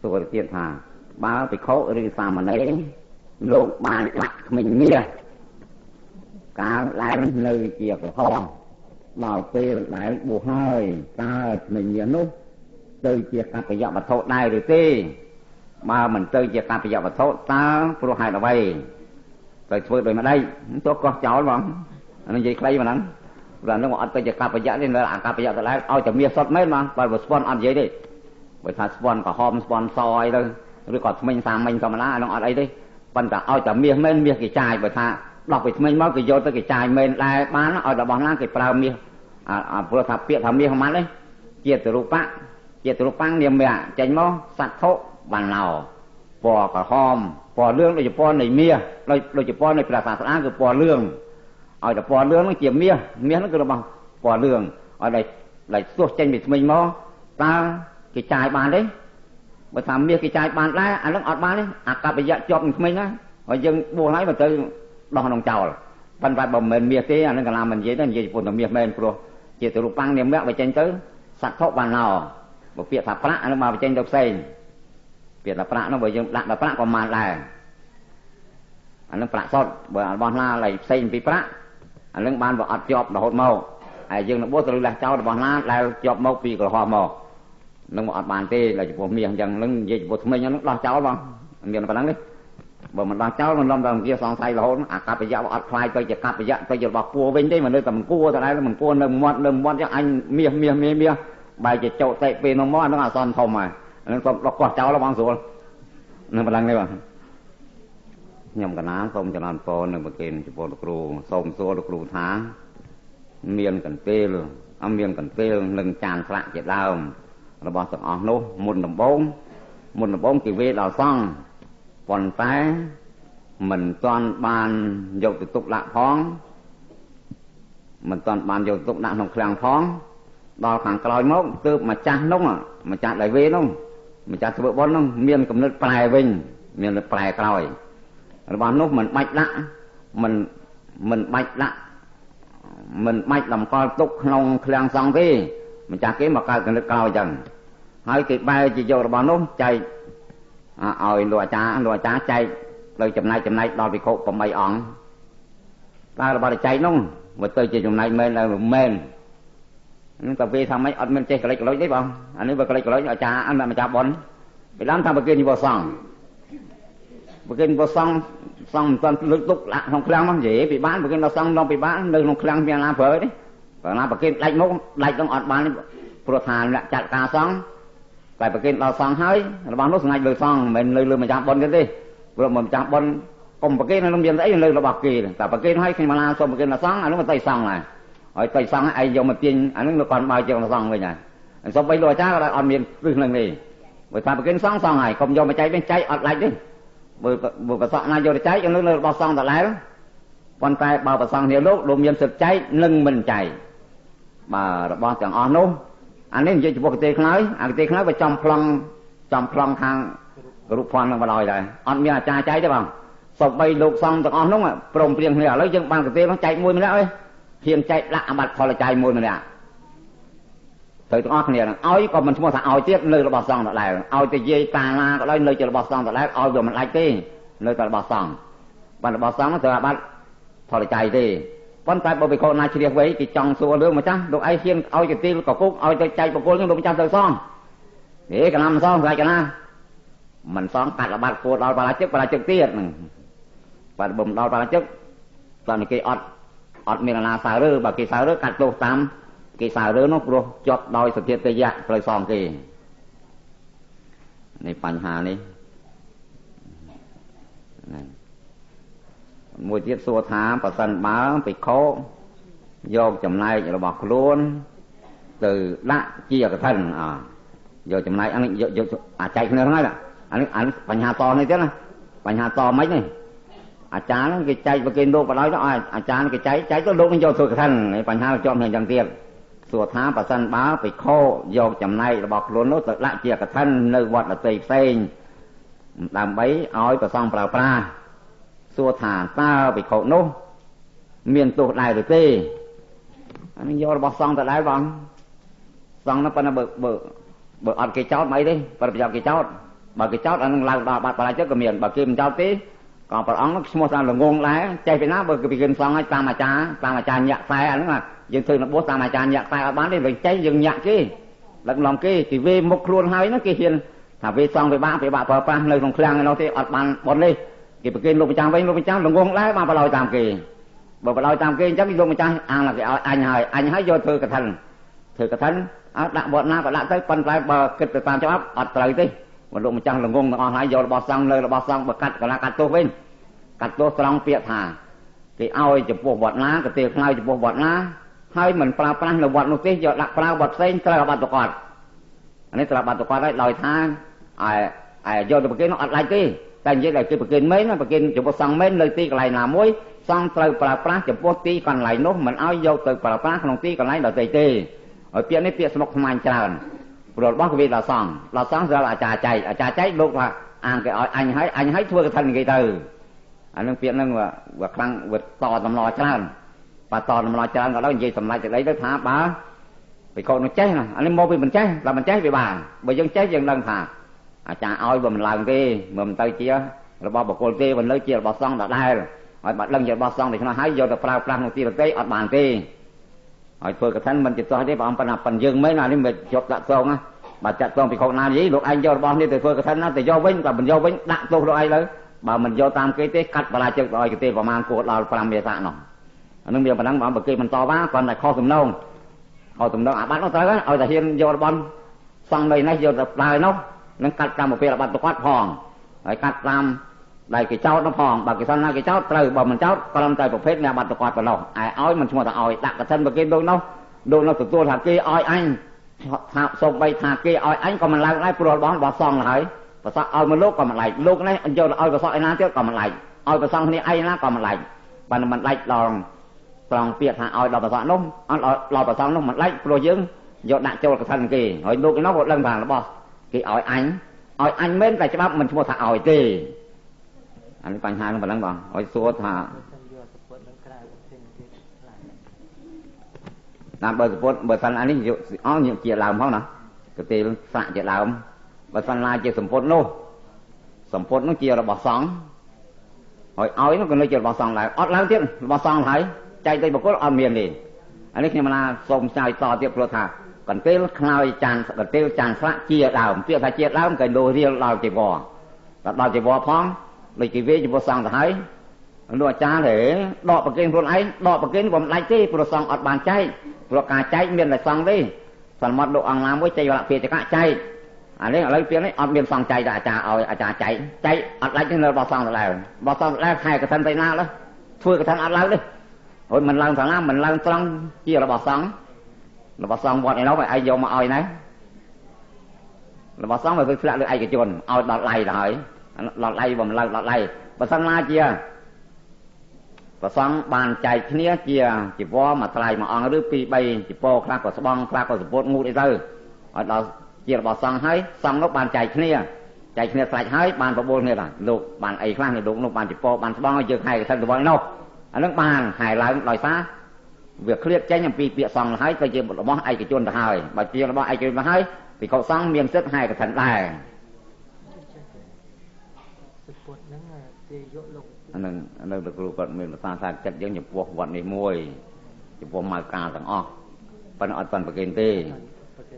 សួរទៀតថាបើភិក្ខុឬសាមណេរលោកបានដាក់ក្មេងមាសកាលឡើងនៅជាក្រហមដល់ពេលដែលបួសហើយតើក្មេងមាសនោះទៅជាកបយវត្ថុដែរឬទេបើមិនទៅជាកបយវត្ថុតើព្រោះហេតុអ្វីទៅធ្វើដោយម្ដេចទោះកោះចោលបងអានឹងនិយាយខ្លីប៉ុណ្ណឹងព្រោះអានឹងអត់ទៅជាកបយៈទេនៅអាកបយៈទៅដែរឲ្យតែមាសសុទ្ធមែនបងបើស្ពន់អត់និយាយទេបើថាស្ពន់ក្រហមស្ពន់សអីទៅឬក៏ថ្មិញសាមិញធម្មតាអានឹងអត់អីទេប៉ុន្តែឲ្យតែមាសមែនមាសគេចាយបើថាដោះពីថ្មិញមកគេយកទៅគេចាយមែនដែរបានឲ្យរបស់ណាគេប្រើមាសអាព្រោះថាពាក្យថាមាសហ្នឹងនេះជាទរូបៈជាទរូបាំងនាមៈចេញមកសត្ថុបណ្ណោពណ៌ក្រហមពណ៌លឿងដូចជាពណ៌នៃមាសដូចជាពណ៌នៃព្រះសាស្តាគឺពណ៌លឿងឲ្យតែពណ៌លឿងហ្នឹងជាមាសមាសហ្នឹងគឺរបស់ពណ៌លឿងឲ្យដែលស្ទុះចេញពីថ្មិញមកតើគេចាយបានទេបើថាមាសគេចាយបានដែរអាហ្នឹងអត់បានទេអាកបយៈជាប់នឹងថ្មិញណាហើយយើងបួសហើយមកទៅដោះក្នុងចោលប៉ុន្តែបើមិនមែនមាសទេអាហ្នឹងកាលណាមិននិយាយទេនិយាយពុទ្ធមាសមែនព្រោះជាទរូបាំងនាមៈបើចេញទៅសត្ថុបណ្ណោបើពាក្យថាប្រាក់អាហ្នឹងមកបញ្ចេញទៅផ្សេងពាក្យថាប្រាក់ហ្នឹងបើយើងដាក់ដល់ប្រាក់ក៏បានដែរអាហ្នឹងប្រាក់សុទ្ធបើរបស់ណាឡៃផ្សេងពីប្រាក់អាហ្នឹងបានបើអត់ជាប់រហូតមកហើយយើងនឹងបួសត្រូវលះចោលរបស់ណាដែលជាប់មកពីក្រហមមកនឹងមកអត់បានទេដល់ចំពោះមាសអញ្ចឹងនឹងនិយាយចំពោះថ្មិញហ្នឹងដោះចោលបងមានប៉ុណ្ណឹងទេបើមិនដោះចោលមិនលំដល់ជាសង្ស័យរហូតអាកបយៈអត់ខ្លាយទៅជាកបយៈទៅជារបស់គួរវិញទេមិននៅតែមិនគួរទៅដែរមិនគួរនៅមាត់នៅមាត់ចឹងអញមាសមាសមាសមាសបែរជាចោតិពេលនោះមកអានឹងអសន្នធំហើយអានឹងសូមដោះកោះចោលបងស្រួលនឹងប៉ុណ្ណឹងទេបងខ្ញុំកណាសូមចម្រើនពរនឹងប្រគេនចំពោះលោកគ្រូសូមសួរលោកគ្រូថាមានកន្ទេលអមានកន្ទេលនិងចានស្លាកជាដើមរបស់ទាំងអស់នោះមុនដំបូងគេវេដល់សង្ឃប៉ុន្តែមិនទាន់បានយកទៅទុកដាក់ផងមិនទាន់បានយកទុកដាក់ក្នុងឃ្លាំងផងដល់ខាងក្រោយមកទើបម្ចាស់នោះម្ចាស់ដៃវេនោះម្ចាស់ធ្វើបុណ្យនោះមានគំនិតប្រែវិញមានប្រែក្រោយរបស់នោះមិនបាច់ដាក់មិនបាច់ដាក់មិនបាច់តម្កល់ទុកក្នុងឃ្លាំងសង្ឃទេម្ចាស់គេមកកើតគំនិតក្រោយចឹងហើយគេបែរជាយករបស់នោះចែកឲ្យលោកអាចារ្យលោកអាចារ្យចែកទៅចំណែកចំណែកដល់ភិក្ខុ8អង្គតើរបស់ចែកនោះមកទៅជាចំណែកមែនដែរមែនហ្នឹងតែវាថាម៉េចអត់មានចេះកលិចកលុចទេបងអានេះបើកលិចកលុចអាចារ្យម្ចាស់បុណ្យពីដើមថាប្រគេនវសង្ឃប្រគេនវសង្ឃសង្ឃមិនទាន់លើកទុកដាក់ក្នុងឃ្លាំងមកនិយាយពីបានប្រគេនដល់សង្ឃដល់ពីបាននៅក្នុងឃ្លាំងមានណាប្រើទេបើណាប្រគេនដាច់មកដាច់ต้องអត់បានព្រោះថាអ្នកចាត់ការសង្ឃតែប្រគេនដល់សង្ឃហើយរបស់នោះស្ងាច់លើសង្ឃមិនមែននៅលើម្ចាស់បុណ្យទេព្រោះម្ចាស់បុណ្យកុំប្រគេននឹងមានអីនៅរបស់គេតែប្រគេនហើយខ្ញុំណាសូមប្រគេនដល់សង្ឃអានោះមិនទៅសង្ឃដែរហើយទៅសង្ឃឯងយកមកទាញអានឹងគាត់បើជាងសង្ឃវិញហើយសូម្បីលោកអាចារ្យក៏អត់មានគ្រឹះនឹងទេបើថាប្រគេនសង្ឃសង្ឃហើយកុំយកមកចែកវិញចែកអត់ដាច់ទេបើប្រសក់ណាយកទៅចែកនឹងនៅរបស់សង្ឃដដែលប៉ុន្តែបើប្រសង្ឃគ្នាលោកលោកមានសិទ្ធិចែកនិងមិនចែកបើរបស់ទាំងអស់នោះអានេះនិយាយចំពោះកទេខ្នើយអាកទេខ្នើយបើចំប្លង់ខាងរូបភ័ណ្ឌនឹងបណ្ដោយដែរអត់មានអាចារ្យចែកទេបងសូម្បីលោកសង្ឃទាំងអស់នោះព្រមព្រៀងគ្នាឥឡូវយើងបានកទេនោះចែកមួយម្នាក់អើយហ៊ានចែកដាក់អាបត្តិផលចៃមួយម្នាក់ត្រូវទាំងអស់គ្នានឹងឲ្យក៏មិនឈ្មោះថាឲ្យទៀតនៅរបស់សង្ឃដដែលឲ្យទៅយាយតាណាក៏ដោយនៅជារបស់សង្ឃដដែលឲ្យវាមិនដាច់ទេនៅតែរបស់សង្ឃបានរបស់សង្ឃត្រូវអាបត្តិផលចៃទេប៉ុន្តែបើវិខណាជ្រះវៃគេចង់សួររឿងម្ចាស់លោកឯងហ៊ានឲ្យកទីលកគុកឲ្យទៅចែកបុគ្គលនឹងលោកម្ចាស់ទៅសងហេកណាមិនសងស្រេចកណាមិនសងកាត់អាបត្តិគួរដល់បារាជិកបារាជិកទៀតហ្នឹងបាទបើមិនដល់បារាជិកតើគេអត់មានអាណាសើរើបើគេសើរើកាត់ទោសតាមគេសើរើនោះព្រោះជាប់ដោយសធាតយៈត្រូវសងគេនេះបញ្ហានេះមួយទៀតសួរថាប្រសិនបើភិក្ខុយកចំណែករបស់ខ្លួនទៅដាក់ជាកឋិនយកចំណែកអានេះយកអាចែកគ្នាហ្នឹងហើយអានេះបញ្ហាតនេះទៀតណាបញ្ហាតមិននេះអាចារ្យហ្នឹងគេចែកប្រគេនលោកបណ្ដោយទៅឲ្យអាចារ្យគេចែកចែកទៅលោកនឹងយកធ្វើកឋិនបញ្ហាជាប់នឹងអញ្ចឹងទៀតសួរថាប្រសិនបើភិក្ខុយកចំណែករបស់ខ្លួននោះទៅដាក់ជាកឋិននៅវត្តដទៃផ្សេងដើម្បីឲ្យព្រះសង្ឃប្រើប្រាស់សួរថាតើភិក្ខុនោះមានទោសដែរឬទេអានេះយករបស់សង្ឃទៅដែរបងសង្ឃនោះប៉ុន្តែបើអត់គេចោតមិនអីទេបើប្រយោជន៍គេចោត បើគេចោតអានឹងឡើងដល់បាត់បរាជិកក៏មានបើគេមិនចោតទេក៏ព្រះអង្គនោះឈ្មោះថាល្ងងដែរចេះពីណាបើគេពីគេសងឲ្យតាមអាចារ្យតាមអាចារ្យញាក់ខ្សែអាហ្នឹងយើងធ្វើរបួសតាមអាចារ្យញាក់ខ្សែអត់បានទេវិញចេះយើងញាក់គេដឹកនាំគេគេវេមុខខ្លួនហើយហ្នឹងគេហ៊ានថាវេសងវិបាកវិបាកប្រើប្រាស់នៅក្នុងឃ្លាំងឯនោះទេអត់បានបុណ្យទេគេប្រគេនលោកម្ចាស់វិញលោកម្ចាស់ល្ងងដែរបានបដោយតាមគេបើបដោយតាមគេអញ្ចឹងលោកម្ចាស់អាងគេឲ្យអញហើយអញហើយយកធ្វើកឋិនធ្វើកឋិនអើដាក់វត្តណាក៏ដាក់ទៅប៉ុន្តែបើគិតទៅតាមច្បាប់អត់ត្រូវទេបើលោកម្ចាស់ល្ងងទាំងអស់ហើយយករបស់សង្ឃនៅរបស់សង្ឃបើកាត់កណាកាត់ទោសវិញកាត់ទោសត្រង់ពាក្យថាគេឲ្យចំពោះវត្តណាក៏ទេខ្លាយចំពោះវត្តណាហើយមិនប្រើប្រាស់នៅវត្តនោះទេយកដាក់ប្រើវត្តផ្សេងត្រូវអាបត្តិប្រកបអានេះត្រូវអាបត្តិប្រកបហើយដោយថាឯយកទៅប្រគេននោះអត់ដាច់ទេតែនិយាយដល់គេប្រគេនមែនប្រគេនចំពោះសង្ឃមែននៅទីកន្លែងណាមួយសង្ឃត្រូវប្រើប្រាស់ចំពោះទីកន្លែងនោះមិនឲ្យយកទៅប្រើប្រាស់ក្នុងទីកន្លែងដទៃទេហើយពាក្យនេះពាក្យស្មុគស្មាញច្រើនព្រោះរបស់កវីដល់សង្ឃដល់សង្ឃស្រាប់អាចារ្យចែកអាចារ្យចែកលោកថាអាងគេឲ្យអញហើយអញហើយធ្វើកឋិនគេទៅអានឹងពាក្យហ្នឹងវាខ្លាំងវាតតំណច្រើនបើតតំណច្រើនក៏ដោយនិយាយសម្លាច់ទៅអីទៅថាបើបិខុនោះចេះណាអានេះមកពីមិនចេះដល់មិនចេះវាបានបើយើងចេះយើងដឹងថាអាចារ្យឲ្យវាមិនឡើងទេមិនទៅជារបស់បុគ្គលទេមិនលើជារបស់សង្ឃដដែលហើយបើដឹងជារបស់សង្ឃដូច្នោះហើយយកទៅប្រើប្រាស់ក្នុងទីដទៃអត់បានទេហើយធ្វើកឋិនមិនជាទាស់ទេព្រះអង្គប៉ុន្តែប៉ុនយើងមែនអានេះមិនជាប់តាក់ទងណាបើចាក់តងពីខុសណានិយាយលោកឯងយករបស់នេះទៅធ្វើកឋិនណាទៅយកវិញបើមិនយកវិញដាក់ទោសលោកឯងលើបើមិនយកតាមគេទេកាត់បរាជិកទៅឲ្យគេទេប្រមាណគួរដល់5មេសានោះអានឹងមានប៉ុណ្ណឹងបើគេមិនតវ៉ាគ្រាន់តែខុសសំណងខុសសំណងអាបត្តិនោះត្រូវឲ្យតែហ៊ានយករបស់សង្ឃនៅនេះយកទៅប្រើនោះនឹងកាត់តាមប្រភេទអាបត្តិប្រកបផងហើយកាត់តាមដែលគេចោតនោះផងបើគេសន្និដ្ឋានគេចោតត្រូវបើមិនចោតគ្រាន់តែប្រភេទអ្នកអាបត្តិប្រកបប៉ុណ្ណោះឯឲ្យមិនឈ្មោះថាឲ្យដាក់កឋិនបើគេលោកនោះលោកនោះទទួលថាគេឲ្យអញថាសូម្បីថាគេឲ្យអញក៏មិនឡើងដែរព្រោះរបស់សង្ឃហើយប្រសក់ឲ្យមកលោកក៏មិនឡែកលោកនេះយកទៅឲ្យប្រសក់ឯណាទៀតក៏មិនឡែកឲ្យប្រសង់គ្នាឯណាក៏មិនឡែកបើមិនឡែកដល់ត្រង់ពាក្យថាឲ្យដល់ប្រសក់នោះអត់ដល់ប្រសង់នោះមិនឡែកព្រោះយើងយកដាក់ចូលកឋិនគេហើយលោកឯនោះក៏ដឹងថារបស់គេឲ្យអញឲ្យអញមែនតែច្បាប់មិនឈ្មោះថាឲ្យទេអានេះបញ្ហានឹងប៉ុណ្ណឹងបងឲ្យសួរថាតាមបើសពុតបើសិនអានេះអស់ជាដើមផងណាកទេលសាក់ជាដើមបើសិនណាជាសម្ពុតនោះសម្ពុតនោះជារបស់សង្ឃហើយឲ្យនោះក៏នៅជារបស់សង្ឃដែរអត់ឡើងទៀតរបស់សង្ឃហើយចែកទៅបុគ្គលអត់មានទេអានេះខ្ញុំណាសូមឆ្លើយតទៀតព្រោះថាកន្ទេលខ្នើយចានកន្ទេលចានស្លាក់ជាដើមពាក្យថាជាដើមក៏លោរៀលដល់ជីវរដល់ជីវរផងដូចគេវាចំពោះសង្ឃទៅហើយលោកអាចារ្យទេដកប្រគេនខ្លួនឯងដកប្រគេនក៏មិនដាច់ទេព្រោះសង្ឃអត់បានចែកព្រោះការចែកមានតែសង្ឃទេសន្មត់លោកអង្គណាមួយចែកវរៈភាចកៈចែកអានេះឥឡូវពេលនេះអត់មានសង្ឃចែកតែអាចារ្យឲ្យអាចារ្យចែកចែកអត់ដាច់ទេនៅរបស់សង្ឃដដែលរបស់សង្ឃដដែលខែកឋិនទៅណាឡើយធ្វើកឋិនអត់ឡើងទេហើយមិនឡើងសាលាមិនឡើងត្រង់ជារបស់សង្ឃរបស់សង្ឃវត្តឯនោះឯងយកមកឲ្យណែរបស់សង្ឃវាធ្លាក់លើឯកជនឲ្យដល់ដៃទៅហើយដល់ដៃបើមិនឡើងដល់ដៃបើសិនណាជាប្រសង់បានចែកគ្នាជាជីវរមួយថ្លៃមួយអង្គឬ2 3ជីពរខ្លះក៏ស្បង់ខ្លះក៏សពុតងូតអីទៅឲ្យដល់ជារបស់សង្ឃហើយសង្ឃនោះបានចែកគ្នាចែកគ្នាស្រេចហើយបានប្រមូលគ្នាដែរលោកបានអីខ្លះលោកនោះបានជីពរបានស្បង់ឲ្យយើងហែកឋិនទៅនោះអានឹងបានហែឡើងដោយសារវាឃ្លាតចេញអំពីពាក្យសង្ឃហើយទៅជារបស់ឯកជនទៅហើយបើជារបស់ឯកជនទៅហើយភិក្ខុសង្ឃមានសិទ្ធិហែកឋិនដែរអានឹងនៅលោកគ្រូគាត់មានប្រសាសន៍ថាចិត្តយើងចំពោះវត្តនេះមួយចំពោះម៉ៅការទាំងអស់ប៉ុន្តែអត់ទាន់ប្រគេនទេ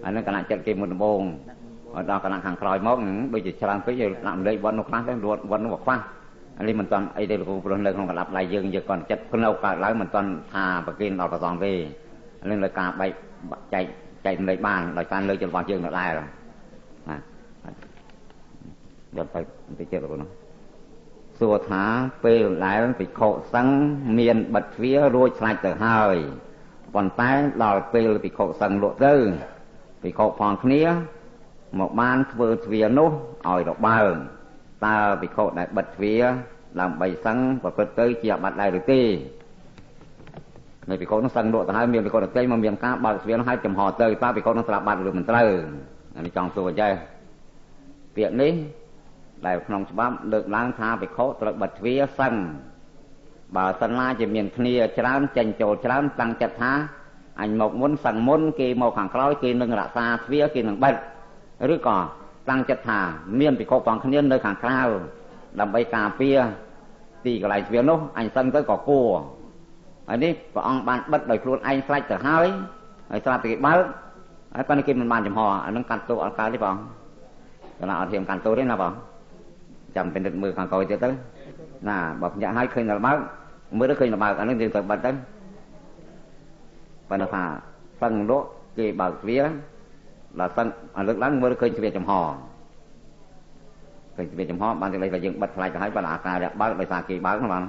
អានឹងគណៈចិត្តគេមុនដំបូងឲ្យដល់គណៈខាងក្រោយមកដូចជាច្រើនពេកយើងដាក់លេខវត្តនោះខ្លះទៅវត្តនោះខ្វះអានេះមិនទាន់អីទេលោកគ្រូព្រោះនៅក្នុងកណ្ដាប់ដៃយើងយើងគាត់ចិត្តភ្នៅកើតឡើងមិនទាន់ថាប្រគេនដល់ព្រះសង្ឃទេអានឹងលើការបែកចែកចែកលេខបានដោយសារលើចរបស់យើងដដែលណាយកទៅបន្តិចទៀតលោកគ្រូនោះសួរថាពេលដែលភិក្ខុសង្ឃមានបិទទ្វាររួចស្រេចទៅហើយប៉ុន្តែដល់ពេលភិក្ខុសង្ឃលក់ទៅភិក្ខុផងគ្នាមកបានធ្វើទ្វារនោះឲ្យរបើងតើភិក្ខុដែលបិទទ្វារដើម្បីសង្ឃប្រព្រឹត្តទៅជាអាបត្តិដែរឬទេនៅភិក្ខុនោះសង្ឃលក់ទៅហើយមានភិក្ខុដទៃមកមានការបើកទ្វារនោះឲ្យចំហទៅតើភិក្ខុនោះត្រាប់បាត់ឬមិនត្រូវអានេះចង់សួរចេះពាក្យនេះដែលក្នុងច្បាប់លើកឡើងថាភិក្ខុត្រូវបិទទ្វារសឹងបើសិនណាជាមានគ្នាច្រើនចេញចូលច្រើនតាំងចិត្តថាអញមកមុនសឹងមុនគេមកខាងក្រោយគេនឹងរក្សាទ្វារគេនឹងបិទឬក៏ តាំងចិត្តថាមានភិក្ខុផងគ្នានៅខាងក្រៅដើម្បីការពារទីកន្លែងទ្វារនោះអញសឹងទៅក៏គួរហើយនេះព្រះអង្គបានបិទដោយខ្លួនឯងស្រេចទៅហើយហើយស្រាប់តែគេបើកហើយប៉ុន្តែគេមិនបានចំហអានឹងកាត់ទោសអត់កើតទេបងកណាអត់ហ៊ានកាន់ទោសទេណាបងចាំពិនិត្យមើលខាងក្រោយទៀតទៅណាបើភ្ញាក់ហើយឃើញដល់បើកមើលទៅឃើញដល់បើកអានឹងយើងទៅបិទទៅប៉ុន្តែថាសឹងលក់គេបើកទ្វារដល់សឹងលើកឡើងមើលឃើញទ្វារចំហឃើញទ្វារចំហបានតែថាយើងបិទផ្លាច់ទៅហើយប៉ុន្តែអាការបើកដោយសារគេបើកណាបង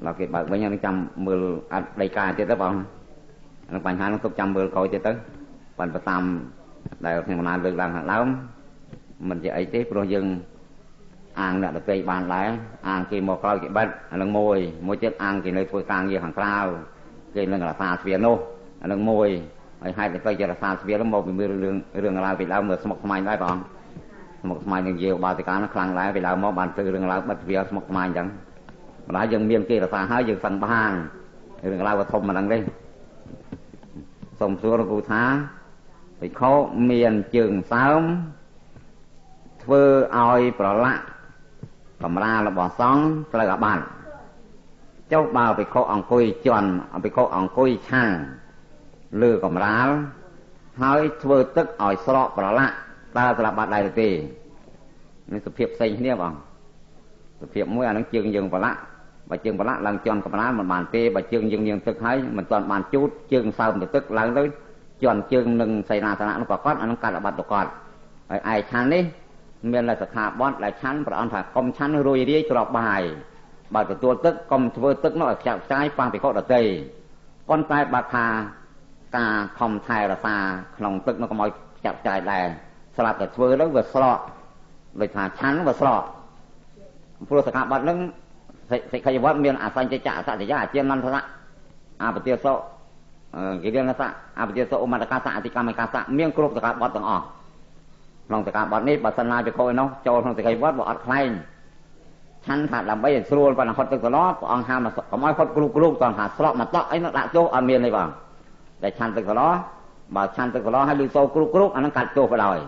ដល់គេបើកវិញហ្នឹងចាំមើលអត់ដីកាទៀតទៅបងហ្នឹងបញ្ហាហ្នឹងទុកចាំមើលក្រោយទៀតទៅប៉ុន្តែតាមដែលខ្ញុំណាលើកឡើងខាងដើមមិនជាអីទេព្រោះយើងអាងអ្នកដទៃបានដែរអាងគេមកក្រោយគេបិទអានឹងមួយមួយទៀតអាងគេនៅធ្វើការងារខាងក្រៅគេនឹងរក្សាទ្វារនោះអានឹងមួយហើយហេតុតែទៅជារក្សាទ្វារនោះមកពីមានរឿងរ៉ាវពីដើមមើលស្មុគស្មាញដែរបងស្មុគស្មាញនឹងយាវបាតិកានោះខ្លាំងដែរពីដើមមកបានធ្វើរឿងរ៉ាវបិទទ្វារស្មុគស្មាញអញ្ចឹងម្ល៉េះយើងមានគេរក្សាហើយយើងសឹងបានរឿងរ៉ាវវាធំមិនដឹងទេសូមសួរលោកគ្រូថាភិក្ខុមានជើងសើមធ្វើឲ្យប្រឡាក់កម្រាលរបស់សង្ឃត្រូវអាបត្តិចុះបើភិក្ខុអង្គុយជន់ភិក្ខុអង្គុយឆាំងលើកម្រាលហើយធ្វើទឹកឲ្យស្រកប្រឡាក់តើត្រូវអាបត្តិដែរឬទេនេះសភាពផ្សេងគ្នាបងសភាពមួយអានឹងជើងយើងប្រឡាក់បើជើងប្រឡាក់ឡើងជន់កម្រាលមិនបានទេបើជើងយើងនាងទឹកហើយមិនទាន់បានជូតជើងសើមទៅទឹកឡើងទៅជន់ជើងនឹងសីនាសនៈនោះប្រកបអានឹងកាត់អាបត្តិប្រកបហើយឯឆាន់នេះមានលក្ខណៈបត់ដែលឆាន់ព្រះអង្គថាកុំឆាន់រួយរាយក្របបាយបើទទួលទឹកកុំធ្វើទឹកនោះឲ្យខ្ចាក់ខ្ចាយប៉ះភិក្ខុដទៃប៉ុន្តែបើថាការខំថែរក្សាក្នុងទឹកនោះកុំឲ្យខ្ចាក់ខ្ចាយដែរស្រាប់តែធ្វើទៅវាស្រកដូចថាឆាន់វាស្រកព្រោះសក្ខបត្តិនឹងសិក្ខាវត្តមានអសញ្ញចៈអសតិយាអជានន្តសៈអបទាសោគិរិនសៈអបទាសោឧមតកាសៈអតិកម្មកាសៈមានគ្រប់សក្ខបត្តិទាំងអស់ក្នុងសក្ខបត្តិនេះបើសិនណាភិក្ខុឯនោះចូលក្នុងសិក្ខាវត្តវាអត់ខ្លែងឆាន់ថាដើម្បីឲ្យស្រួលប៉ុន្តែហត់ទឹកត្រឡប់ព្រះអង្គហាមកុំឲ្យហត់គ្រូគ្រូតោះថាស្រកមកតក់អីនោះដាក់ទោសអត់មានទេបងតែឆាន់ទឹកត្រឡប់បើឆាន់ទឹកត្រឡប់ឲ្យលឺសូរគ្រូគ្រូអានឹងកាត់ទោសបដ ாய்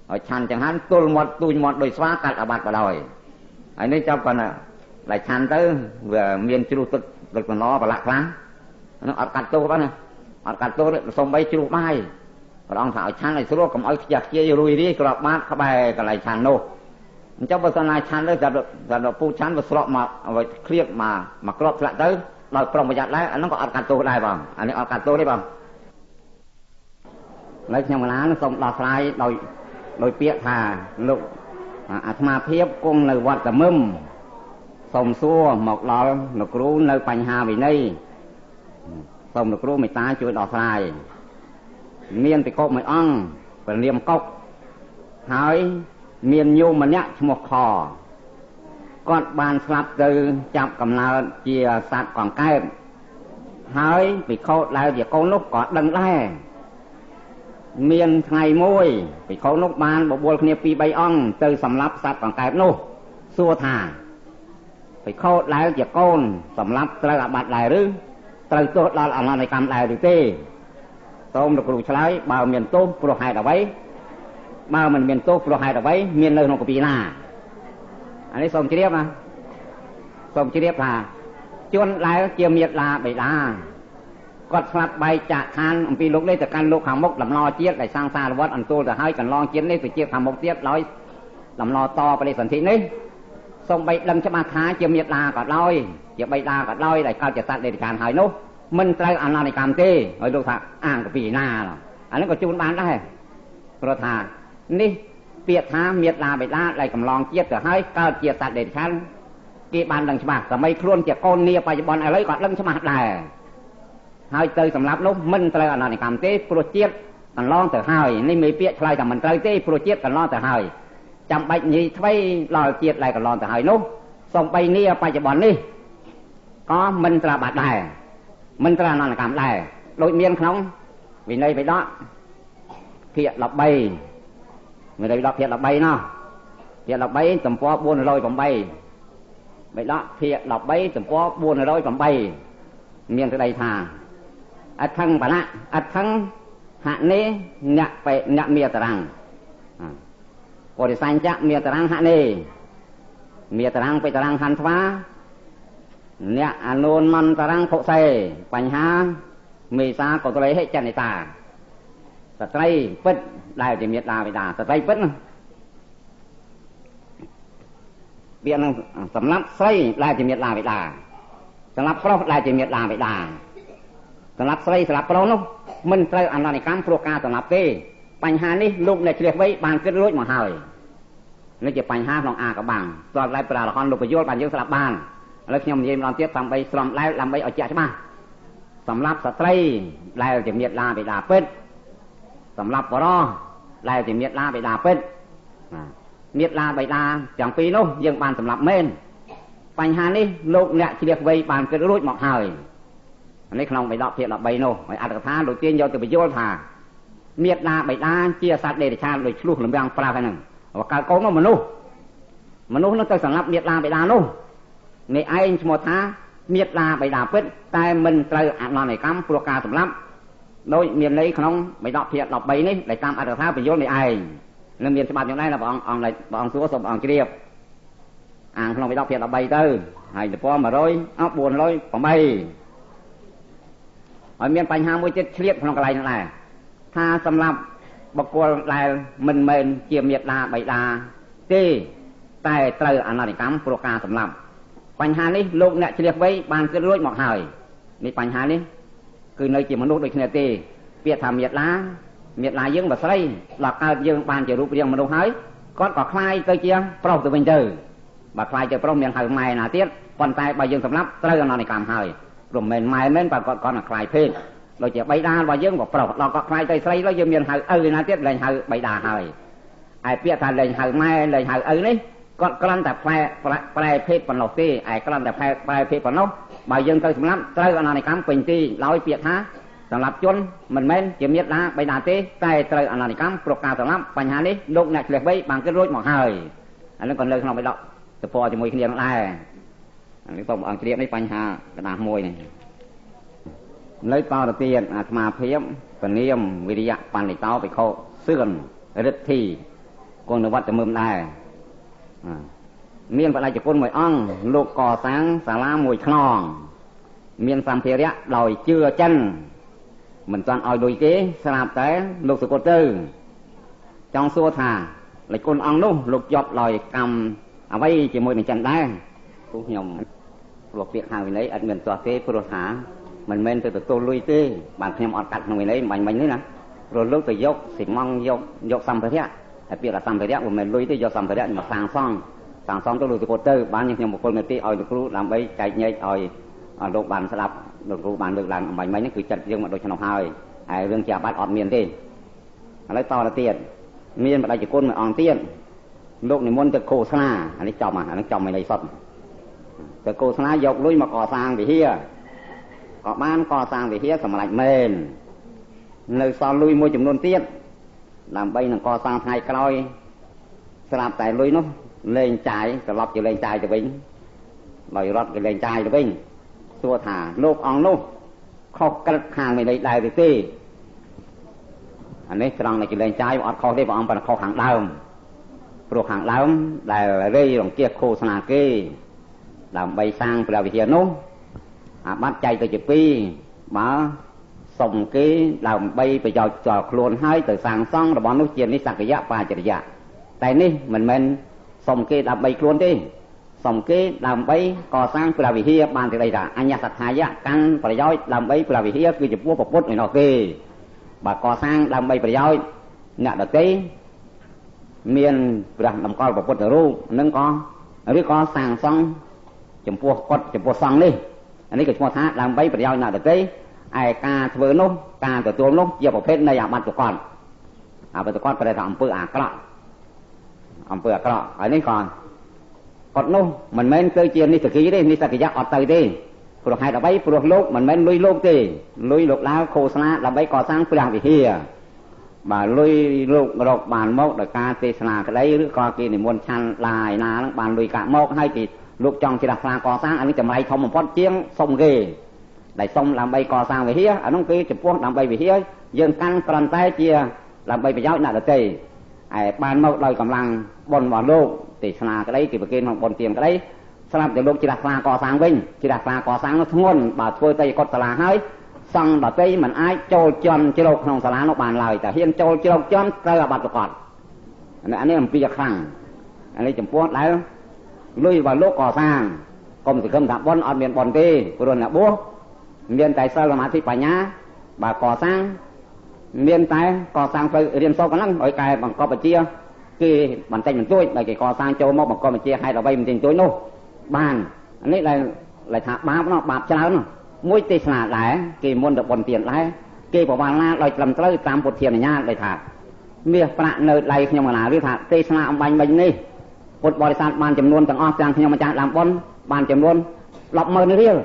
ហើយឆាន់ចង្ហាន់ទល់មាត់ទូចមាត់ដោយស្វាកាត់អាបត្តិបដ ாய் ហើយនេះចាប់គាត់តែឆាន់ទៅវាមានជ្រុះទឹកទឹកត្រឡប់ប្រឡាក់ខ្លះហ្នឹងអត់កាត់ទោសបងណាអត់កាត់ទោសសំបីជ្រុះបាយព្រះអង្គថាឲ្យឆាន់ឲ្យស្រួលកុំឲ្យខ្ជះខ្ជាយរួយរាយក្របបាតក្បែរកន្លែងឆាន់នោះអញ្ចឹងបើសិនណាឆាន់ទៅសម្រាប់ពូឆាន់វាស្រកមកឲ្យឃ្លៀតមកក្របធ្លាក់ទៅដោយប្រុងប្រយ័ត្នដែរអាហ្នឹងក៏អត់កាត់ទោសដែរបងអានេះអត់កាត់ទោសទេបងហើយខ្ញុំកណាសូមដោះស្រាយដោយពាក្យថាលោកអាត្មាភាពគង់នៅវត្តតមឹមសូមសួរមកដល់លោកគ្រូនៅបញ្ហាវិន័យសូមលោកគ្រូមេត្តាជួយដោះស្រាយមានភិក្ខុមួយអង្គព្រះនាមកុកហើយមានញោមម្នាក់ឈ្មោះខគាត់បានស្លាប់ទៅចាប់កំណើតជាសត្វកង្កែបហើយភិក្ខុដែលជាកូននោះក៏ដឹងដែរមានថ្ងៃមួយភិក្ខុនោះបានបបួលគ្នា2 3អង្គទៅសម្លាប់សត្វកង្កែបនោះសួរថាភិក្ខុដែលជាកូនសម្លាប់ត្រូវអាបត្តិដែរឬត្រូវទោសដល់អនន្តកម្មដែរឬទេសូមលោកគ្រូឆ្លើយបើមានទោសព្រោះហេតុអ្វីបើមិនមានទោសព្រោះហេតុអ្វីមាននៅក្នុងគម្ពីរណាអានេះសូមជ្រាបណាសូមជ្រាបថាជនដែលជាមេដាបិតាគាត់ស្លាប់បែកចាកឋានអំពីលោកនេះទៅកាន់លោកខាងមុខដំណរជាតិដែលសង្សារវត្តអន្ទូលទៅហើយកន្លងជាតិនេះទៅជាតិខាងមុខទៀតដោយដំណរតបដិសន្ធិនេះសូមបីដឹងច្បាស់ថាជាមេដាក៏ដោយជាបិតាក៏ដោយដែលកើតជាសត្វដេរឆានហើយនោះមិនត្រូវអនន្តកម្មទេហើយលោកថាអាងកពីណាអានេះក៏ជូនបានដែរព្រោះថានេះពាក្យថាមេដាបិតាដែលកំឡងជាតិទៅហើយកើតជាសត្វដេរឆានគេបានដឹងច្បាស់សម័យខ្លួនជាកូននាបច្ចុប្បន្នឥឡូវក៏ដឹងច្បាស់ដែរហើយទៅសម្រាប់នោះមិនត្រូវអនន្តកម្មទេព្រោះជាតិកន្លងទៅហើយនេះមានពាក្យឆ្លើយថាមិនត្រូវទេព្រោះជាតិកន្លងទៅហើយចាំបាច់ញីថ្មីដល់ជាតិដែលកន្លងទៅហើយនោះសំបីនាបច្ចុប្បន្ននេះក៏មិនត្រូវបាត់ដែរមិនត្រូវអនន្តកម្មដែរដូចមានក្នុងវិន័យបិដកភាគ13វិន័យបិដកភាគ13ណោះភាគ13ទំព័រ408បិដកភាគ13ទំព័រ408មានសេចក្តីថាអដ្ឋੰបណៈអដ្ឋੰ ហនេអ្នកបេអ្នកមេតរាំងបរិសញ្ចៈមេតរាំងហនេមេតរាំងបេតរាំងហន្ត្វាអ្នកអនុនមន្តរាំងភុសេបញ្ហាមេសាកុសលេហិចនិតាស្ត្រីពិតដែលជាមេដាបិតាស្ត្រីពិតណាវានឹងសម្រាប់ស្រីដែលជាមេដាបិតាសម្រាប់ប្រុសដែលជាមេដាបិតាសម្រាប់ស្រីសម្រាប់ប្រុសនោះមិនត្រូវអនន្តកម្មព្រោះការសម្រាប់ទេបញ្ហានេះលោកអ្នកជ្រះវៃបានគិតរួចមកហើយនេះជាបញ្ហាក្នុងអាកបាំងស្របដែលព្រះអរហន្តលោកពយល់បានយើងស្ដាប់បានឥឡូវខ្ញុំនិយាយម្ដងទៀតដើម្បីស្រំដែលដើម្បីឲ្យជាក់ច្បាស់សម្រាប់ស្ត្រីដែលជាមេដាបិតាពិតសម្រាប់បរោះដែលជាមេដាបិតាពិតមេដាបិតាទាំងពីរនោះយើងបានសម្រាប់មែនបញ្ហានេះលោកអ្នកជ្រះវៃបានគិតរួចមកហើយនេះក្នុងបិដកភាគ13នោះហើយអត្ថកថាលោកទាញយកទៅបញ្យល់ថាមេដាបិតាជាសត្វដេរឆានដោយឆ្លោះលំរាំងប្រើហើយហ្នឹងបើកើតកូនមកមនុស្សនោះទៅសម្រាប់មេដាបិតានោះនេះឯងឈ្មោះថាមេដាបិតាពិតតែមិនត្រូវអនន្តកម្មព្រោះការសម្លាប់ដោយមានន័យក្នុងបិដកភាគ13នេះដែលតាមអត្ថកថាបញ្យល់នេះឯងនឹងមានច្បាប់យ៉ាងដែរព្រះអង្គអង្គព្រះអង្គសួរសូមអង្គជ្រាបអានក្នុងបិដកភាគ13ទៅហើយទំព័រ100 408ហើយមានបញ្ហាមួយទៀតឆ្លៀតក្នុងកន្លែងនោះដែរថាសម្រាប់បុគ្គលដែលមិនមែនជាមេដាបិតាទេតែត្រូវអនន្តកម្មព្រោះការសម្លាប់បញ្ហានេះលោកអ្នកជ្រះវៃបានគិតរួចមកហើយនេះបញ្ហានេះគឺនៅជាមនុស្សដូចគ្នាទេពាក្យថាមេដាយើងបើស្រីដល់កើតយើងបានជារូបរាងមនុស្សហើយគាត់ក៏คล้ายទៅជាប្រុសទៅវិញទៅបើคล้ายទៅប្រុសមានហៅម៉ែណាទៀតប៉ុន្តែបើយើងសម្លាប់ត្រូវអនន្តកម្មហើយព្រោះមិនម៉ែមែនបើគាត់គាត់នឹងคล้ายភេទដូចជាបៃតារបស់យើងក៏ប្រុសដល់គាត់คล้ายទៅស្រីទៅយើងមានហៅឪណាទៀតលែងហៅបៃតាហើយឯពាក្យថាលែងហៅម៉ែលែងហៅឪនេះគាត់គ្រាន់តែប្រែភេទប៉ុណ្ណោះទេឯគ្រាន់តែប្រែភេទប៉ុណ្ណោះបើយើងទៅសម្លាប់ត្រូវអនន្តកម្មពេញទីដោយពាក្យថាសម្រាប់ជនមិនមែនជាមេដាបៃតាទេតែត្រូវអនន្តកម្មព្រោះការសម្លាប់បញ្ហានេះលោកអ្នកឆ្លៀសវៃបានគិតរួចមកហើយអានឹងក៏នៅក្នុងបិដកទៅពណ៌ជាមួយគ្នានឹងដែរអានេះសូមអង្គជ្រាបនេះបញ្ហាកណ្ដាស់មួយនេះនៅតទៅទៀតអាត្មាភាពពនាមវិរិយបណ្ឌិតោភិក្ខុសឿនរិទ្ធីគង់នៅវត្តមឹមដែរមានបដិជគុណមួយអង្គលោកកសាងសាលាមួយខ្នងមានសម្ភារៈដោយជឿចិនមិនទាន់ឲ្យលុយគេស្រាប់តែលោកសកលទៅចង់សួរថាលេខគុណអង្គនោះលោកជាប់ដោយកម្មអ្វីជាមួយនឹងចិនដែរព្រោះខ្ញុំព្រោះពាក្យខាងវិន័យអត់មានទាស់ទេព្រោះថាមិនមែនទៅទទួលលុយទេបានខ្ញុំអត់កាត់ក្នុងវិន័យបាញ់មិញនេះណាព្រោះលោកទៅយកស៊ីម៉ង់យកសម្ភារៈហើយពាក្យថាសម្ភារៈមិនមែនលុយទេយកសម្ភារៈមកសាងសង់ទៅលោកសកលទៅបានខ្ញុំបុគ្គលមេទីឲ្យលោកគ្រូដើម្បីចែកញែកឲ្យលោកបានស្ដាប់លោកគ្រូបានលើកឡើងអំបញ្ញមិញនេះគឺចិត្តយើងមកដូច្នោះហើយហើយរឿងជាអាបត្តិអត់មានទេឥឡូវតទៅទៀតមានបដិជគុណមួយអង្គទៀតលោកនិមន្តទៅឃោសនាអានេះចំអានេះចំមិនអីសុទ្ធទៅឃោសនាយកលុយមកកសាងវិហារក៏បានកសាងវិហារសម្រាប់មែននៅសល់លុយមួយចំនួនទៀតដើម្បីនឹងកសាងថ្ងៃក្រោយស្រាប់តែលុយនោះលែងចាយត្រឡប់ជាលែងចាយទៅវិញដោយរត់គេលែងចាយទៅវិញសួរថាលោកអង្គនោះខុសក្រិតខាងវិន័យដែរឬទេអានេះត្រង់តែគេលែងចាយអត់ខុសទេព្រះអង្គប៉ុន្តែខុសខាងដើមព្រោះខាងដើមដែលរៃរង្គៀសឃោសនាគេដើម្បីសាងព្រះវិហារនោះអាបត្តិចែកទៅជាពីរបើសុំគេដើម្បីប្រយោជន៍ផ្ទាល់ខ្លួនហើយទៅសាងសង់របស់នោះជានិសក្យៈបាចរិយៈតែនេះមិនមែនសុំគេដើម្បីខ្លួនទេសុំគេដើម្បីកសាងព្រះវិហារបានសេចក្តីថាអញ្ញសត្ថាយៈកាន់ប្រយោជន៍ដើម្បីព្រះវិហារគឺចំពោះពុទ្ធឯណោះទេបើកសាងដើម្បីប្រយោជន៍អ្នកដទៃមានព្រះតម្កល់ពុទ្ធរូបនឹងក៏ឬក៏សាងសង់ចំពោះគាត់ចំពោះសង្ឃនេះអានេះក៏ឈ្មោះថាដើម្បីប្រយោជន៍អ្នកដទៃឯការធ្វើនោះការទទួលនោះជាប្រភេទនៃអាបត្តិកតអាបត្តិកតប្រែថាអំពើអាក្រក់អំពើអាក្រក់ហើយនេះក៏គាត់នោះមិនមែនទៅជានិសគីទេនិសកិយៈអត់ទៅទេព្រោះហេតុអ្វីព្រោះលោកមិនមែនលុយលោកទេលុយលោកដើរឃោសនាដើម្បីកសាងព្រះវិហារបើលុយលោករកបានមកដោយការទេសនាក្តីឬក៏គេនិមន្តឆាន់ឡាយណាហ្នឹងបានលុយកាក់មកហើយគេលោកចង់ជ្រះថ្លាកសាងអានេះតម្លៃធំបំផុតជាងសុំគេ ដែលសុំដើម្បីកសាងវិហារអានោះគឺចំពោះដើម្បីវិហារយើងកាន់គ្រាន់តែជាដើម្បីប្រយោជន៍អ្នកដទៃឯបានមកដោយកម្លាំងបុណ្យរបស់លោកទេសនាក្តីគេប្រគេនក្នុងបុណ្យទានក្តីស្រាប់តែលោកជ្រះថ្លាកសាងវិញជ្រះថ្លាកសាងនោះធ្ងន់បើធ្វើទៅកុដិសាលាហើយសង្ឃដទៃមិនអាចចូលជន់ជ្រោកក្នុងសាលានោះបានឡើយតែហ៊ានចូលជ្រោកជន់ត្រូវអាបត្តិប្រកបអានេះអំពីខ្លាំងអានេះចំពោះដែលលុយរបស់លោកកសាងកុំសង្ឃឹមថាបុណ្យអត់មានបុណ្យទេព្រោះអ្នកបួសមានតែសិលសមាធិបញ្ញាបើកសាងមានតែកសាងទៅរៀនសូត្រប៉ុណ្ណឹងឲ្យកែបង្កប់វិជាគេបន្តិចបន្តួចដែលគេកសាងចូលមកបង្កប់វិជាហេតុអ្វីបន្តិចបន្តួចនោះបានអានេះដែលថាបាបនោះបាបច្រើនមួយទេសនាដែរគេមុនទៅបុណ្យទានដែរគេប្រវាលណាដោយត្រឹមត្រូវតាមពុទ្ធានុញ្ញាតដោយថាមាសប្រាក់នៅដៃខ្ញុំកណាឬថាទេសនាអំបញ្ញមិញនេះពុទ្ធបរិស័ទបានចំនួនទាំងអស់ទាំងខ្ញុំម្ចាស់ដើមបុណ្យបានចំនួន 100,000 រៀល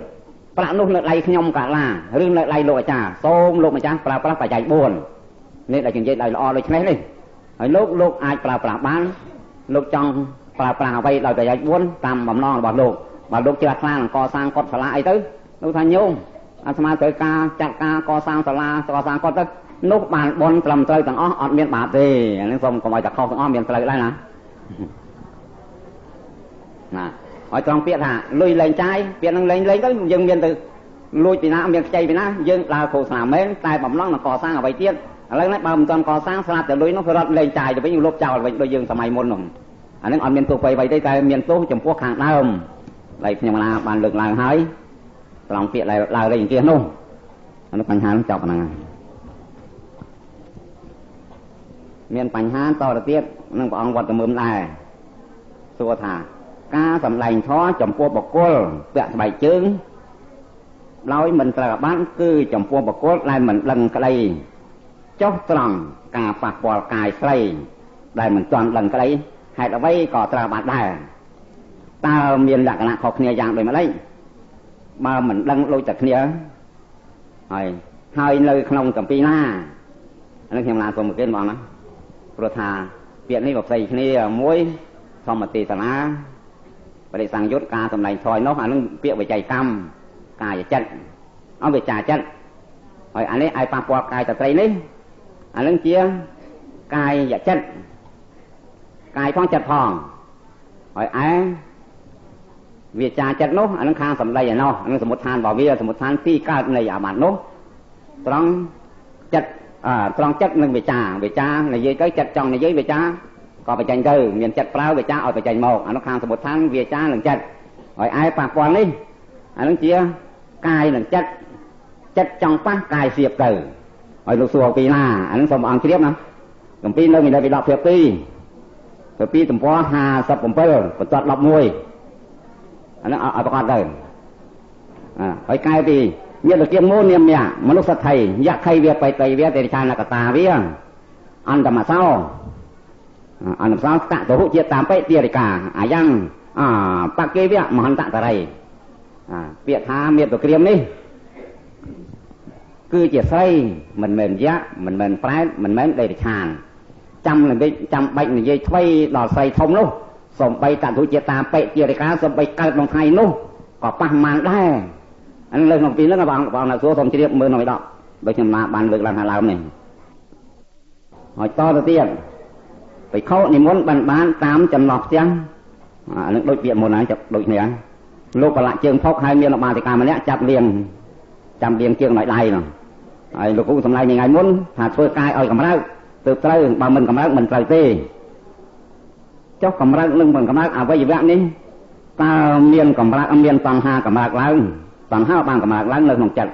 ប្រាក់នោះនៅដៃខ្ញុំកាឡាឬនៅដៃលោកអាចារ្យសូមលោកម្ចាស់ប្រើប្រាស់បច្ច័យ4នេះដែលនិយាយដោយល្អដូចនេះនេះហើយលោកអាចប្រើប្រាស់បានលោកចង់ប្រើប្រាស់អ្វីដោយបច្ច័យ4តាមបំណងរបស់លោកបើលោកជ្រះថ្លានឹងកសាងកុដិសាលាអីទៅលោកថាញោមអាត្មាត្រូវការចាត់ការកសាងសាលាកសាងកុដិទៅនោះបានបុណ្យត្រឹមត្រូវទាំងអស់អត់មានបាបទេអានេះសូមកុំឲ្យតែខុសទាំងអស់មានត្រូវដែរណាណាឲ្យត្រង់ពាក្យថាលុយលែងចាយពាក្យនឹងលែងទៅយើងមានទៅលួចពីណាមានខ្ចីពីណាយើងដើរឃោសនាមែនតែបំណងនឹងកសាងអ្វីទៀតឥឡូវនេះបើមិនទាន់កសាងស្រាប់តែលុយនោះរត់លែងចាយទៅវិញលុបចោលវិញដូចយើងសម័យមុននោះអានឹងអត់មានទោសអ្វីទេតែមានទោសចំពោះខាងដើមដែលខ្ញុំណាបានលើកឡើងហើយត្រង់ពាក្យឡើងរែងអង្គាសនោះអានោះបញ្ហានឹងចប់ប៉ុណ្ណឹងហើយមានបញ្ហាតទៅទៀតនឹងព្រះអង្គវត្តមើមដែរសួរថាការសម្ដែងធម៌ចំពោះបុគ្គលពាក់ស្បែកជើងដោយមិនត្រូវអាបត្តិគឺចំពោះបុគ្គលដែលមិនដឹងក្តីចុះត្រង់ការប៉ះពាល់កាយស្រីដែលមិនទាន់ដឹងក្តីហេតុអ្វីក៏ត្រូវអាបត្តិដែរតើមានលក្ខណៈខុសគ្នាយ៉ាងដូចម្តេចបើមិនដឹងដូចតែគ្នាហើយនៅក្នុងកម្ពីណាអានេះខ្ញុំឡាសូមប្រគេនបងណាព្រោះថាពាក្យនេះក៏ផ្សេងគ្នាមួយធម្មទេសនាបរិសង្យុត្តការសម្ដែងថយនោះអានឹងពាក្យវិច័យកម្មកាយចិត្តអវិចាចិត្តហើយអានេះឲ្យប៉ះពាល់កាយតត្រីនេះអានឹងជាកាយចិត្តកាយផងចិត្តផងហើយឯវាចាចិត្តនោះអានឹងខាងសម្ដីឯណោះអានឹងសមុទ្ឋានរបស់វាសមុទ្ឋានទីកើតនៃអាបត្តិនោះត្រង់ចិត្តត្រង់ចិត្តនិងវាចានិយាយទៅចិត្តចង់និយាយវាចាក៏បញ្ចេញទៅមានចិត្តប្រើវាចាឲ្យបញ្ចេញមកអានោះខាងសមុទ្ឋានវាចានិងចិត្តហើយឯប៉ះពាល់នេះអានឹងជាកាយនិងចិត្តចិត្តចង់ប៉ះកាយសៀបទៅហើយលោកសួរពីណាអានឹងសូមអង្គជ្រាបណាកម្ពីនៅមានពី10ភាគ2ទៅ2ទំព័រ57បន្ទាត់11អានឹងឲ្យប្រកាសទៅហើយកែពីញាតិគៀមោនាមៈមនុស្សថៃយៈខៃវាបៃតៃវាទេឆានកតាវាអន្តមសោអន្តមសោតតហុជាតាមបិទារិកាអាយ៉ាងបកេវៈមហន្តតរិយពាក្យថាមាតុក្រាមនេះគឺជាស្រីមិនមែនយៈមិនមែនប្រែតមិនមែនដេរឆានចាំចាំបាច់និយាយថ្មីដល់ស្រីធំនោះសំបីតហុជាតាមបិទារិកាសំបីកើតក្នុងថ្ងៃនោះក៏ប៉ះម៉ានដែរអានេះលើកក្នុងពីហ្នឹងបងអ្នកសួរសូមជ្រាបមើលក្នុងឯដកបើខ្ញុំណាបានលើកឡើងខាងដើមនេះហើយតទៅទៀតបិខុនិមន្តបានតាមចំណោះផ្ទះអានឹងដូចពាក្យមុនហើយចាប់ដូចគ្នាលោកប្រឡាក់ជើងផុកហើយមានឧបាសិកាម្នាក់ចាប់លៀងជើងដោយដៃនោះហើយលោកគ្រូសម្ដែងថ្ងៃមុនថាធ្វើកាយឲ្យកម្រើកទើបត្រូវបើមិនកម្រើកមិនត្រូវទេចុះកម្រើកនឹងមិនកម្រើកអវយវៈនេះតើមានកម្រើកមានតង្ហាកម្រើកឡើងតង្ហាបានកម្រើកឡើងនៅក្នុងចិត្ត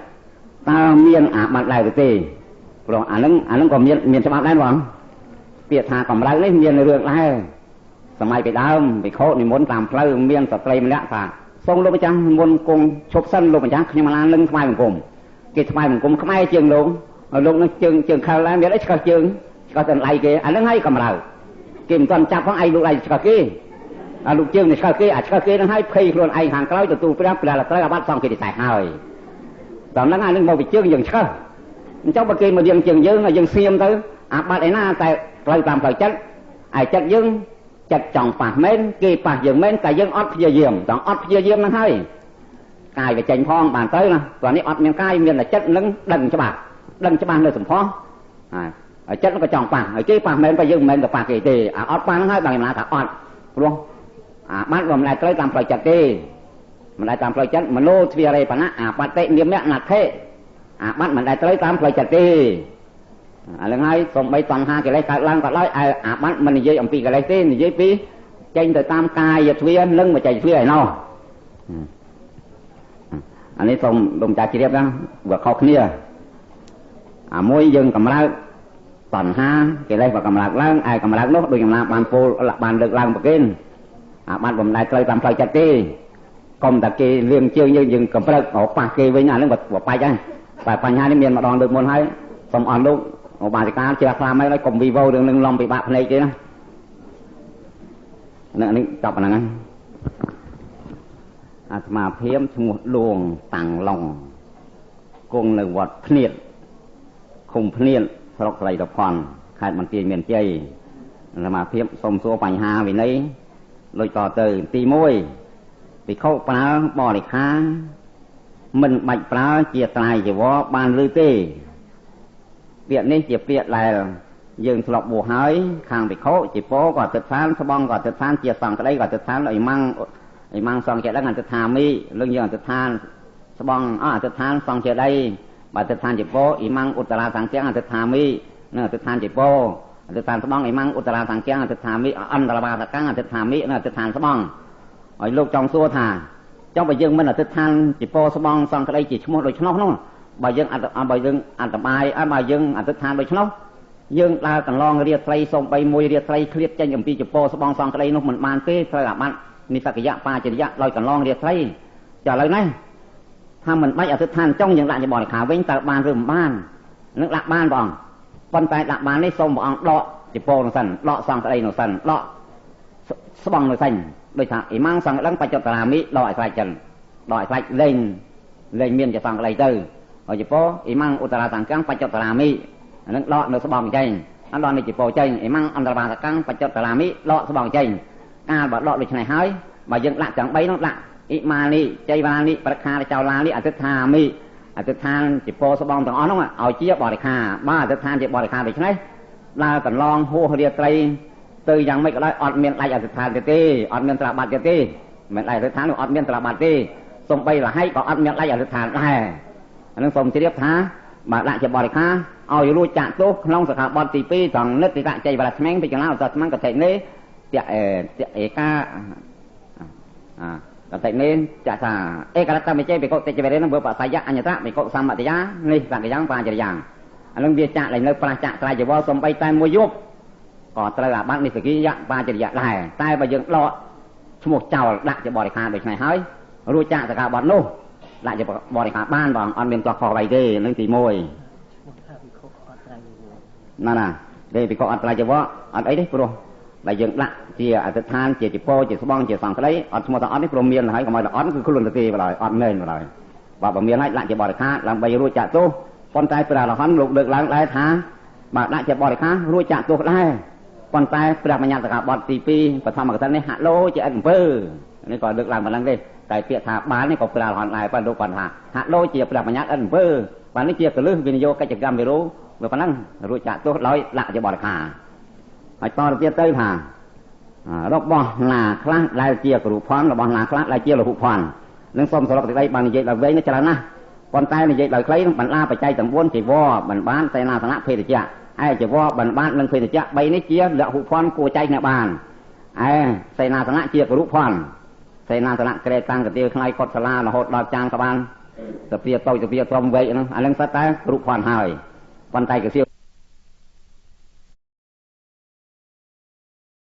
តើមានអាបត្តិដែរឬទេព្រោះអានឹងក៏មានច្បាប់ដែរបងពាក្យថាកម្រើកនេះមានរឿងដែរសម័យពីដើមវិខុនិមន្តតាមផ្លូវមានស្ត្រីម្នាក់ថាសូមលោកម្ចាស់មុនគង់ឈប់សិនលោកម្ចាស់ខ្ញុំឡាននឹងថ្វាយបង្គំគេថ្វាយបង្គំខ្មែរជាងលោកលោកនឹងជើងខលដែរមានអីឆ្កឹះជើងឆ្កឹះតែដៃគេអានឹងហើយកម្រើកគេមិនទាន់ចាប់ផងឯងលោកឯងឆ្កឹះគេអាលោកជើងនេះឆ្កឹះគេអាឆ្កឹះគេនឹងហើយភ័យខ្លួនឯងខាងក្រោយទទួលព្រះត្រូវអាបត្តិសង្ឃិរិស័យហើយដល់ហ្នឹងអានឹងមកពីជើងយើងឆ្កឹះអញ្ចឹងបើគេមកយើងជើងយើងយើងសៀមទៅអាបត្តិឯណាតែផ្លូវតាមផ្លូវចិត្តឯចិត្តយើងចិត្តចង់ប៉ះមែនគេប៉ះយើងមែនតែយើងអត់ព្យាយាមចង់អត់ព្យាយាមហ្នឹងហើយ កាយវាចេញផងបានទៅណាព្រោះនេះអត់មានកាយមានតែចិត្តនឹងដឹងច្បាស់ដឹងច្បាស់នៅសម្ផស្សហើយចិត្តក៏ចង់ប៉ះហើយគេប៉ះមែនបើយើងមិនមែនទៅប៉ះគេទេអាអត់ប៉ះហ្នឹងហើយបានណាថាអត់ព្រោះអាបាត់វាមិនដែលត្រូវតាមផ្លូវចិត្តទេមិនដែលតាមផ្លូវចិត្តមโนទ្វារេបណៈអាបតិនិមៈណដ្ឋិអាបាត់មិនដែលត្រូវតាមផ្លូវចិត្តទេអាហ្នឹងហើយសំបីតណ្ហាកិលេសកើតឡើងក៏ដោយអាបាត់មិននិយាយអំពីកិលេសទេនិយាយពីចេញទៅតាមកាយទ្វានិងវិច័យទ្វាឯណោះអានេះសូមលោកម្ចាស់ជ្រាបណាវាខុសគ្នាអាមួយយើងកម្រើកតណ្ហាកិលេសវាកម្រើកឡើងឯកម្រើកនោះដូចកំណាបានពោលបានលើកឡើងប្រគេនអាបាត់បំដែលត្រូវតាមផ្លូវចិត្តទេកុំតែគេលៀងជើងយើងយើងកម្រើកប៉ះគេវិញអាហ្នឹងវាបាច់ហើយតែបញ្ហានេះមានម្ដងលើកមុនហើយសូមអស់លោកឧបាសិកាជ្រះថ្លាមកហើយកុំវីវោរឿងនឹងឡំពិបាកភ្នែកទេណានេះចប់ប៉ុណ្ណឹងហើយអាត្មាភាពឈ្មោះលួងតាំងឡុងគង់នៅវត្តភ្នៀតឃុំភ្នៀតស្រុកស្រីតផនខេត្តបន្ទាយមានជ័យអាត្មាភាពសូមសួរបញ្ហាវិន័យដូចតទៅទី1ភិក្ខុប្រើបរិខាមិនបាច់ប្រើជាត្រៃចវរបានឬទេពាក្យនេះជាពាក្យដែលយើងធ្លាប់បួសហើយខាងភិក្ខុជាពោក៏អធិដ្ឋានស្បង់ក៏អធិដ្ឋានជាសង្ឃក្តីក៏អធិដ្ឋានអ៊ីម៉ាំងអ៊ីម៉ាំងសង្ឃចេដឹងអធិដ្ឋាមិលឹងយើងអធិដ្ឋានស្បង់អធិដ្ឋានសង្ឃចេដីបើអធិដ្ឋានជាពោអ៊ីម៉ាំងឧត្តរាសង្ឃអធិដ្ឋាមិនិងអធិដ្ឋានជាពោអធិដ្ឋានស្បង់អ៊ីម៉ាំងឧត្តរាសង្ឃអធិដ្ឋាមិអន្តរបាសកੰអធិដ្ឋាមិនិងអធិដ្ឋានស្បង់ហើយលោកចង់សួរថាចង់បើយើងមិនអធិដ្ឋានជាពោស្បង់សង្ឃក្តីជាឈ្មោះដូច្នោះនោះបើយើងអត្តបាយបើយើងអធិដ្ឋានដូច្នោះយើងដើរកន្លងរាត្រីសំបីមួយរាត្រីឃ្លាតចេញអំពីចពោស្បង់សង្ឃក្តីនោះមិនបានទេត្រូវអាបត្តិនិសកយៈបាចរិយៈដោយកន្លងរាត្រីចាឥឡូវនេះថាមិនបាច់អធិដ្ឋានចង់យើងដាក់ជាបរិខាវិញតើបានឬមិនបាននឹងដាក់បានបងប៉ុន្តែដាក់បាននេះសូមព្រះអង្គដកចពោនោះសិនដកសង្ឃក្តីនោះសិនដកស្បង់នោះសិនដូចថាអ៊ីម៉ាំងសង្ឃដឹងបច្ចុតរាមិដកឲ្យខ្លាចចិនដកឲ្យខ្លាចលេងលេងមានជាសង្ឃក្តីទៅហើយចពោអ៊ីម៉ាំងឧត្តរាសង្ឃបច្ចុតរាមិអានឹងដកនៅស្បង់ចេញអត់ដកនេះចពោចេញអ៊ីម៉ាំងអន្តរបាសកੰបច្ចុតរាមិដកស្បង់ចេញកាលបើដកដូច្នេះហើយបើយើងដាក់ទាំង3នោះដាក់អ៊ីម៉ានិចៃវានិប្រខាចោលានិអធិដ្ឋាមិអធិដ្ឋានចពោស្បង់ទាំងអស់នោះឲ្យជាបរិខាបើអធិដ្ឋានជាបរិខាដូច្នេះដើរកន្លងហួសរាត្រីទៅយ៉ាងម៉េចក៏ដោយអត់មានដាច់អធិដ្ឋានទេអត់មានត្រាបាត់ទេមិនដាច់អធិដ្ឋាននោះអត់មានត្រាបាត់ទេសំបីលហៃក៏អត់មានដាច់អធិដ្ឋានដែរអានឹងសូមជ្រាបថាបើដាក់ជាបរិខាឲ្យរួចចាក់ទោសក្នុងសិក្ខាបទទី2ត្រង់និតិតចៃវរស្មេងពិចារណាអតស្មងកតិនេតេកាកតិនេចាថាឯករតមិចេបិកុតិចវរេនបើបសយៈអញ្ញតបិកុសម្មតិយានេះសកយ៉ាងបាចរិយ៉ាងអានឹងវាចាក់ឡើងនៅប្រាសចាក់ត្រៃចវរសំបីតែមួយយប់ក៏ត្រូវអាបត្តិនិសកិយៈបាចរិយៈដែរតែបើយើងដកឈ្មោះចោលដាក់ជាបរិខាដូច្នេះហើយរួចចាក់សិក្ខាបទនោះដាក់ជាបរិខាបានបងអត់មានទាស់ខុសអ្វីទេនឹងទី1ណាណាទេភិក្ខុអត់ត្រៃចវរអត់អីទេព្រោះដែលយើងដាក់ជាអធិដ្ឋានជាចពោជាស្បង់ជាសង្ឃក្តីអត់ឈ្មោះថាអត់នេះព្រោះមានហើយកុំឲ្យតែអត់គឺខ្លួនទៅទេបណ្ដោយអត់មែនបណ្ដោយបើមានហើយដាក់ជាបរិខាដើម្បីរួចចាក់ទោសប៉ុន្តែព្រះអរហន្តលោកលើកឡើងដែរថាបើដាក់ជាបរិខារួចចាក់ទោសដែរប៉ុន្តែព្រះបញ្ញត្តិកាបទទី2បឋមកថានេះហាក់លោជាអិតអំពើនេះក៏លើកឡើងប៉ុណ្ណឹងទេតែពាក្យថាបាននេះក៏ព្រះអរហន្តដែរប៉ុន្តែលោកគាត់ថាហាក់លោជាព្រះបញ្ញត្តិអិតអំពើបាទនេះជាកលឹះវិនិយោគកិច្ចកម្មវិរោវាប៉ុណ្ណឹងរួចចាក់ទោសដោយដាក់ជាបរិខាហើយតទៅទៀតទៅថារបស់ណាខ្លះដែលជាគ្រូភ័ណ្ឌរបស់ណាខ្លះដែលជាលហុភ័ណ្ឌនឹងសូមសរុបសេចក្តីបាននិយាយដល់វែងច្រើនណាស់ប៉ុន្តែនិយាយដោយខ្លីបណ្ដាបច្ច័យទាំង4ជីវរបណ្បានសេនាសនៈភេទជ្ជៈឯជីវរបណ្បាននិងភេទជ្ជៈ3នេះជាលហុភ័ណ្ឌគួរចែកគ្នាបានឯសេនាសនៈជាគ្រូភ័ណ្ឌសេនាសនៈក្រែតាំងកាទៀលខ្លាយកុដសាលារហូតដល់ចានក៏បានសភាតូចសភាធំវែកហ្នឹងអានឹងសុទ្ធតែគ្រូភ័ណ្ឌហើយប៉ុន្តែកាសៀវ